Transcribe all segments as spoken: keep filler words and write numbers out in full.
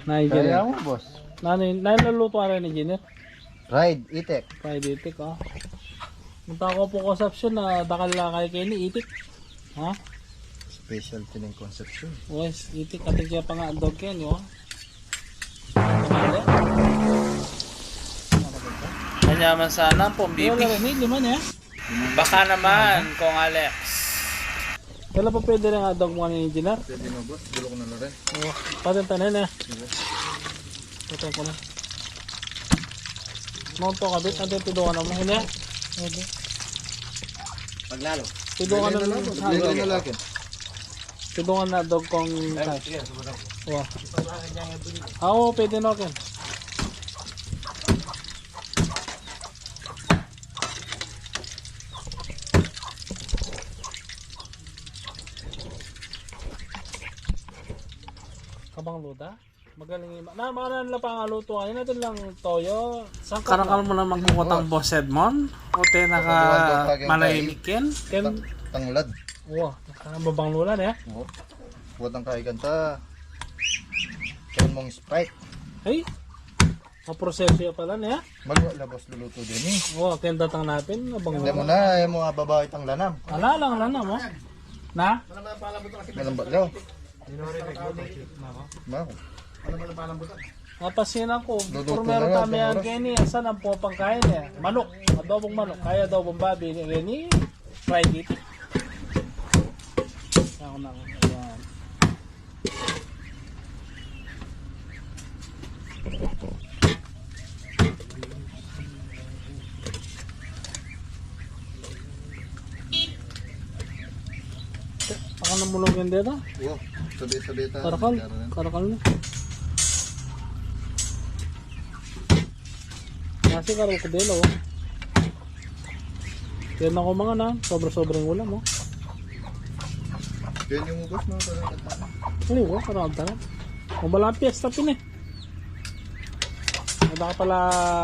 Nai, kaya Engineer. Mo, boss. Nani, nani laluto ara ni Engineer? Fried itik. Fried itik, o. Munta ku pu Concepcion, dakal la kaya keni itik. Ha? Specialty ning Concepcion. Yes, itik, atin kaya pang-hotdog keni, o. Kanyaman sana, pumbibi. Wala rin, eh, lima na, eh. Baka naman, Kong Alex. Kailan pa pwede rin hotdog mo kanina, Engineer? Pwede na, boss. Bulok na na rin. O, patent na yan, eh. Sige. Patent ko na. Monto ka, bit. Ante, tidungan na mo. Hindi? Pwede. Paglalo. Tidungan na mo. Lagay na lang. Tidungan na dog kong. Ay, sige, sumunod. Wa. Ako, pwede na, Ken. Kabang luda? Magaling yung ma-, na, makanan la pangaluto. Ayun natin lang toyo. Sangkap. Karakal mo na magkukutang, Boss Edmond? O te naka manahimik ken? Ken? Tang-, tanglad. Wa, ang babang lulan, eh. Wa. Buat ang kaikan ta. Ken mong Sprite. Ay? Maproseso ya pala, ne? Malwa la, boss, luluto din, eh. Wa, ken datang napin, abang lulan. Hindi mo na, ayaw mo nga babae tang lanam. Ala lang lanam, o. Na? Malambat daw. Mako. Napasinan ku, primero kami yan, Kenny, asan ang popang kain, eh? Manok, adobong manok, kaya adobong babi, Kenny, fried it. Ako na, ayan. Baka namulog yan dito. Yo, sabi-sabi ta. Karakal. Karakal na. Kasi karakal ko dito, o. Kaya na ko mga na, sobra-sobra yung ulam, o. Kaya yung ubos, mga karakal. Ay, wa, karakal na. Kung wala ang piyesta pin, eh. Wala ka pala,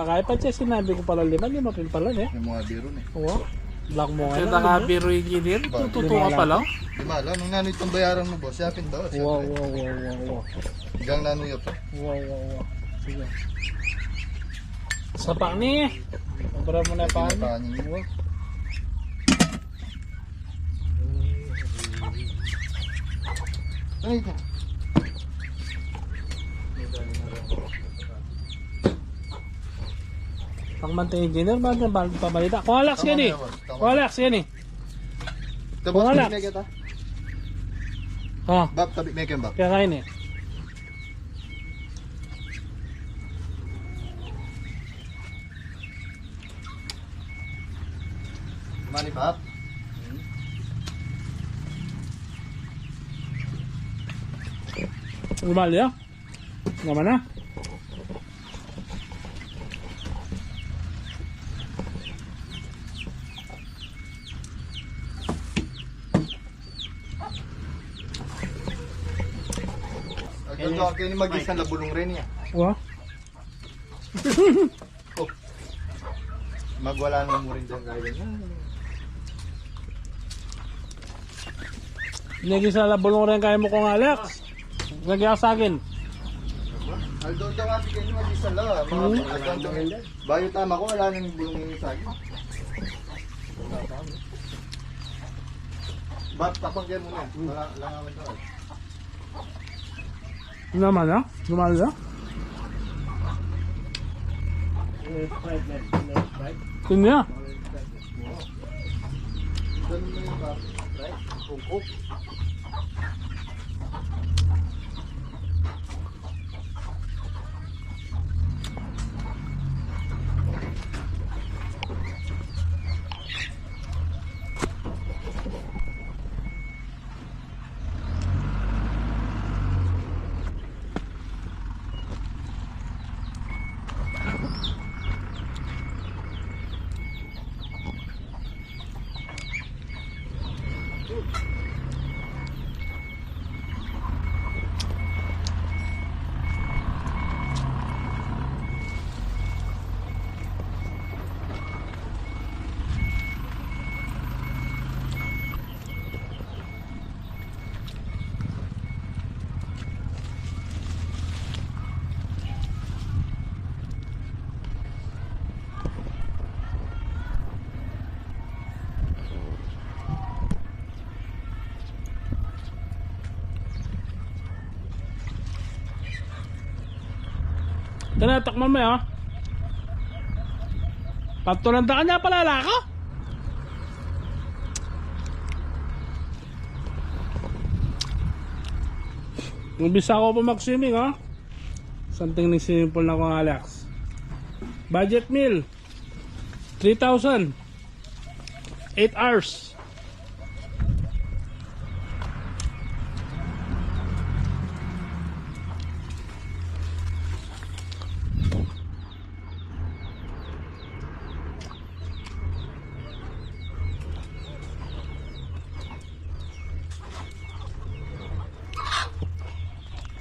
kaya pa siya, sinabi ko pala lima, lima pin pala, eh. Yung mga biro, eh. Wa. Black mo nga. Kaya naka biro yung Engineer, tututo ka pala. Lima lang. Nung nanu itong bayaran mo, boss, siya pin daw, siyempre. Wa, wa, wa, wa, wa. Hanggang nanu yun pa. Wa, wa, wa. Sige. Sa pani. Obra mo na pani. Pani. Wa. Ay, ito. Pang manting Engineer, ba, ba, pamalita? Kung alaks yan, eh. Kung alaks yan, eh. Tapos, kung alaks. Tabi na kita. O. Bab, tabi na kita, Bab. Kaya kain, eh. Mali, Bab. Mali, ya. Naman na. Ang ganda, kaya ni mag-isa na bulong rin, ya. Wa? O. Magwala na mo rin dyan, kaya niya. Nagisa la bulong rin kaya mo, Kong Alex. Lagi sa akin. Aldo, ito nga, bigyan nyo mag-isa la. Mga aldo, aldo. Bayo tama ko, wala nang bulong yung sa akin. Bat, tapang kayo muna. Wala, langawan ka. Naman, ha? Lumal, ha? Yun niya. Tinatak mo, me, oh. Patulan da kanya pala, lako. Umpisa ko pa mag-swimming, oh. Something ning swimming pool na ko, Alex. Budget meal, three thousand. Eight hours.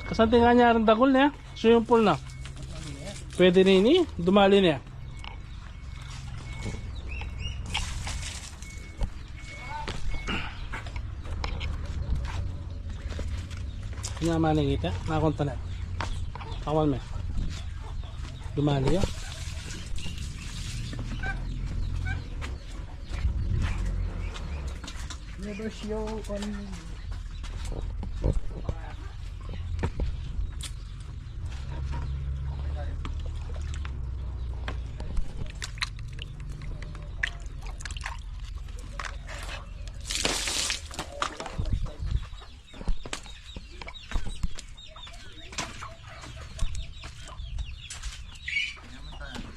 Kasanting kanya rin dakul ne, swimming pool na. Pwede na ini, dumali ne. Nya, maningita, nakunta na. Awan me. Dumali ya. Never show on.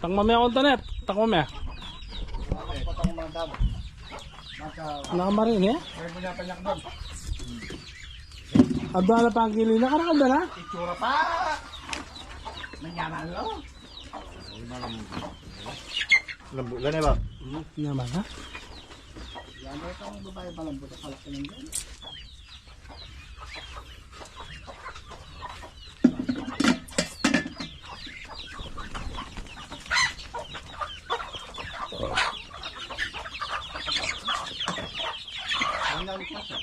Tang mame ako internet. Tang mame. Patang mga damo. Maka- Namarin, eh? Ay, muna pa niya doon. Aba na pang kili na, karakal da na? Itsura pa. Manyaman lo. Lambu lang, eh, ba? Nyaman, ha? Yan, eh, itong babae pa lang, buta pala ko lang dyan. Ang dami kasi.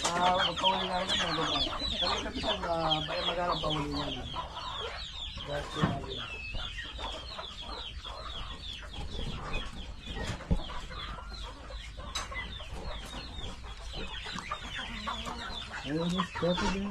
Ah, magpahuli nga rin ang mga babae. Kami kasi sa mga bayan, magalang pahuli nga rin. Dahil sinabi na. Ayun, gusto ko din.